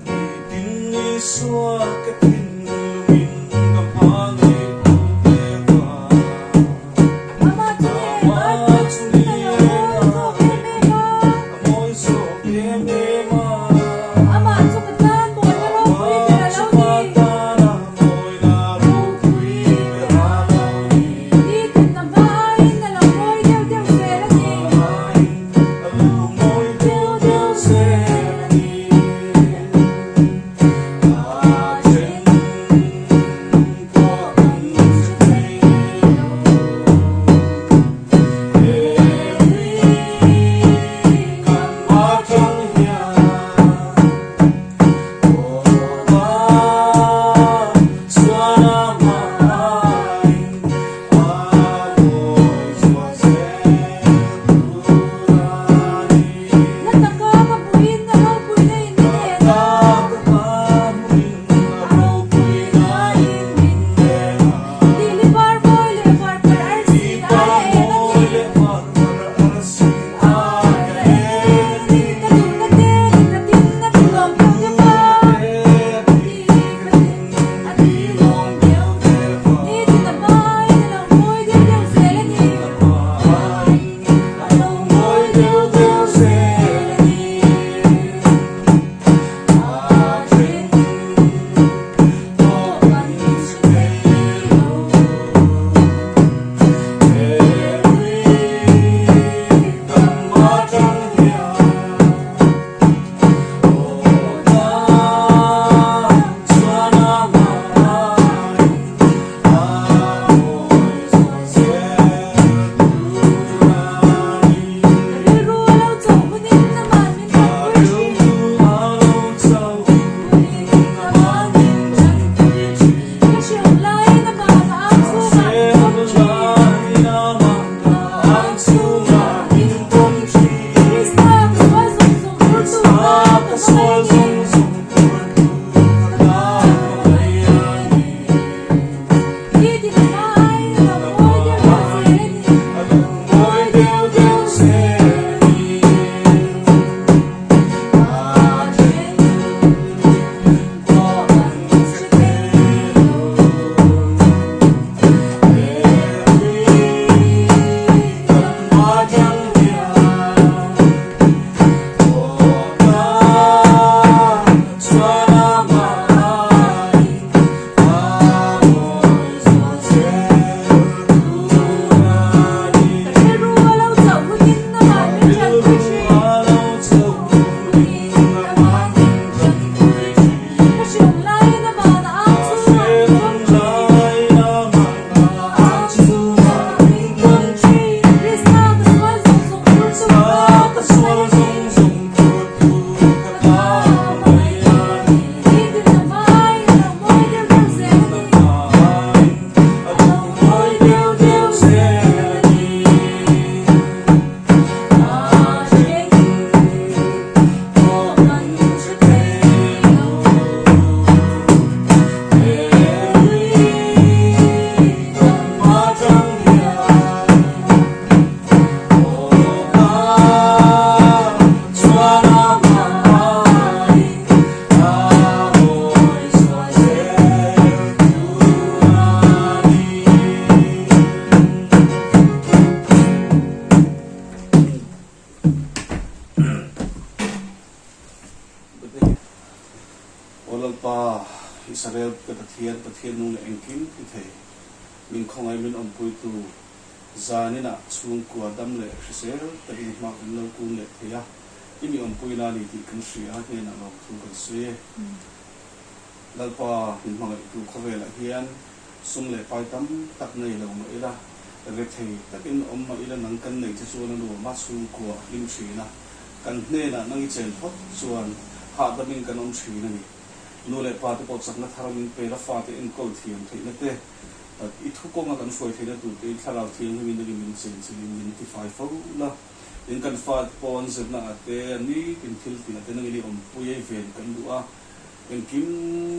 Nitin Isua ka thinlungin ka hmangaih tu te va. Amah chu ni e a mawi zawk em em a. Amah chu ka tan mawina ropui ber a lo ni. Nitin a hmain a lo mawi deuh deuh zel a ni. Na taka ka hmuhin a ropuina in min en a. Lili par mawi leh var par arsi aia eng a ni. Ka duhna te ni khatin a ti lawm deuh deuh a. Ni khatin a ti lawm deuh deuh. Nitin a hmain a lo mawi deuh deuh zel a ni. A lo mawi deuh deuh zel a ni. Rilru a lo chauh hunin amah min tanpui thin. Ka hriam laiin amah a ang chhungah min pawm thin. Krista ka sual zawng zawng phurtu tan ka hmangaih a ni. Ni tin a hma aiin a lo mawi deuh deuh zel a ni. Mawi deuh deuh zel a ni. A then pawh kan hre thei lo. Ka rilru a lo chauh hunin amah min tanpui thin. Ka hriam laiin amah a ang chhungah min pawm thin. Ang chhungah min pawm thin. Krista ka sual zawng zawng tur chu ka hmangaih a ni. Ka hmangaih a ni. Nitin a hmai a lo mawi deuh deuh zel a ni. A lo mawi deuh deuh zel a ni. A then pawh kan hre thei lo. Aw Lalpa, Israel te Pathian, Pathian nung leh engkim ti thei, min khawngaih min awmpuitu, zaninah chhungkua dam leh hrisel takin hma kan lo kun leh thei a, i mi awmpuina a ni tih kan hria a, hnenah lawmthu kan sawi e. Lalpa, min hmangaihtu khawvelah hian sum leh pai tam tak nei lo mah ila, rethei takin awm mah ila nang kan nei che chuan a nuam a, chhungkua hlim thin a, kan hnenah nang i chen phawt chuan hahdamin kan awm thin a ni. Nu leh pa te pawh chakna thar min pel a, fate enkawl thiam theihna te, i thu kawnga kan hruai theihna tur te in thlarau thianghlimin nangin min chen chilhin min tifai fo la. Tin, kan fate pawh an zirna ah te, an nitin thil tih ah te nangin i awmpui a, i ven kan duh a. Engkim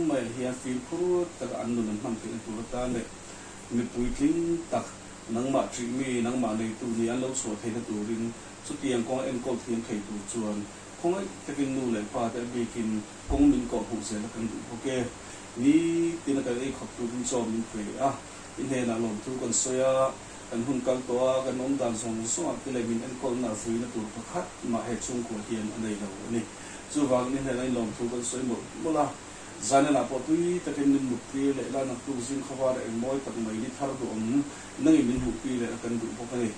maiah hian fimkhur taka an nun an hman theihna tur atan leh mipui tling tak. Nangmah ṭih mi, nangmah neitu ni an lo chhuah theihna turin chutiang kawnga enkawl thiam thei tur chuan khawngaih takin nu leh pa te a bikin kawng min kawh hmuh zel a kan duh bawk e. Nitin a kan ei khawp turin chaw min pe a, i hnenah lawmthu kan sawi a, kan hun kal tawh a, kan awm dan zawng zawngah te leh min enkawlna vuina tur pakhat mah he chhungkua hian a nei lo a ni. Chuvangin i hnenah in lawmthu kan sawi mawlh mawlh a. Zanenah pawh tui takin min muttir leh la, naktuk zing khawvar eng mawi tak mai ni thar duhawm nangin min hmuhpui leh a kan duh bawk a ni.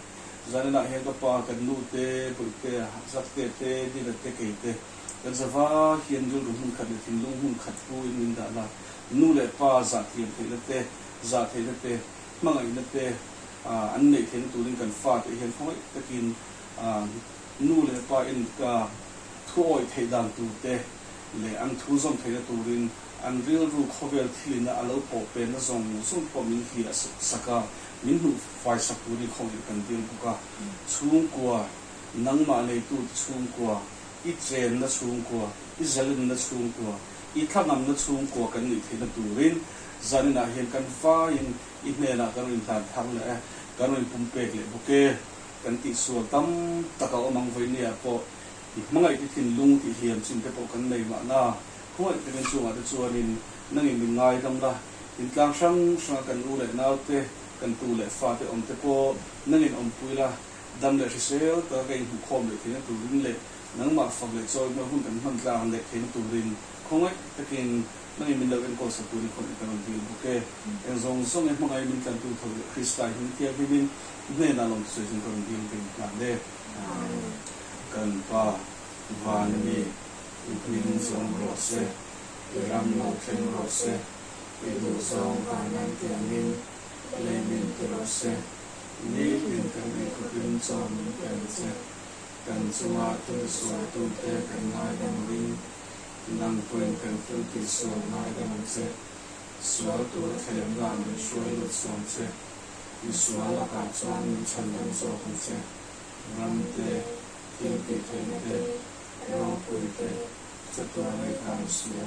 Zanenah hian ka pa, kan nu te, Bawihte, Zakte te, Dina te, kei te, kan zava hian rilru hmun khat leh thinlung hmun khat pu in min dah la, nu leh pa zah thiam theihna te, zah theihna te, hmangaihna te an neih theihna turin kan fate hian khawngaih takin nu leh pa en ka thuawih theih dan tur te, leh an thu zawm theihna turin an rilru khawvel thilina a lo pawh penna zawng zawng pawh min hliah sak a, min hnuh fai sak turin khawngin kan dil bawk a. Chhungkua, nangmah neitute chhungkua, i chenna chhungkua, i zalenna chhungkua, i thlangamna chhungkua kan nih theihna turin zaninah hian kan vaiin i hnenah kan rawn inhlan thar leh e, kan rawn inpumpek leh bawk e. Kan tihsual tam tak a awm ang vawinia pawh I hmangaih te thinlung tih hliam chin te pawh kan nei mahna, khawngaih takin chungah te chuanin nangin min ngaidam la, intlang hrang hranga kan u leh nau te, kan tu leh fa te awm te pawh nangin awmpui la, dam leh hrisel taka ka inhmuhkhawm leh theihna turin leh nangmah fak leh chawimawi hun kan hman tlang leh theihna turin khawngaih takin nangin min lo enkawl sak turin khawngaih ka rawn dil bawk e. Eng zawng zawng e hmangaih min tlantu tho leh Krista i hming thianghlimin i hnenah lawmthu sawi chung ka rawn dil ka inhlan e. Amen. Kan Pa, van mi, i hming zawng rawh se, i ram lo thleng rawh se, i duh zawng van an ti angin lei min ti rawh se. Nitin kan eikhawpin chaw min pe ang che, kan chunga thil sualtute kan ngaidam angin, nang pawhin kan thil tihsual ngaidam ang che. Sual tur thlemna min hruai lut suam che, misual lakah chuan min chhandam zawk ang che. Ram te, thil tih theihna te, ropui te, chatuan ngaihdan a si a.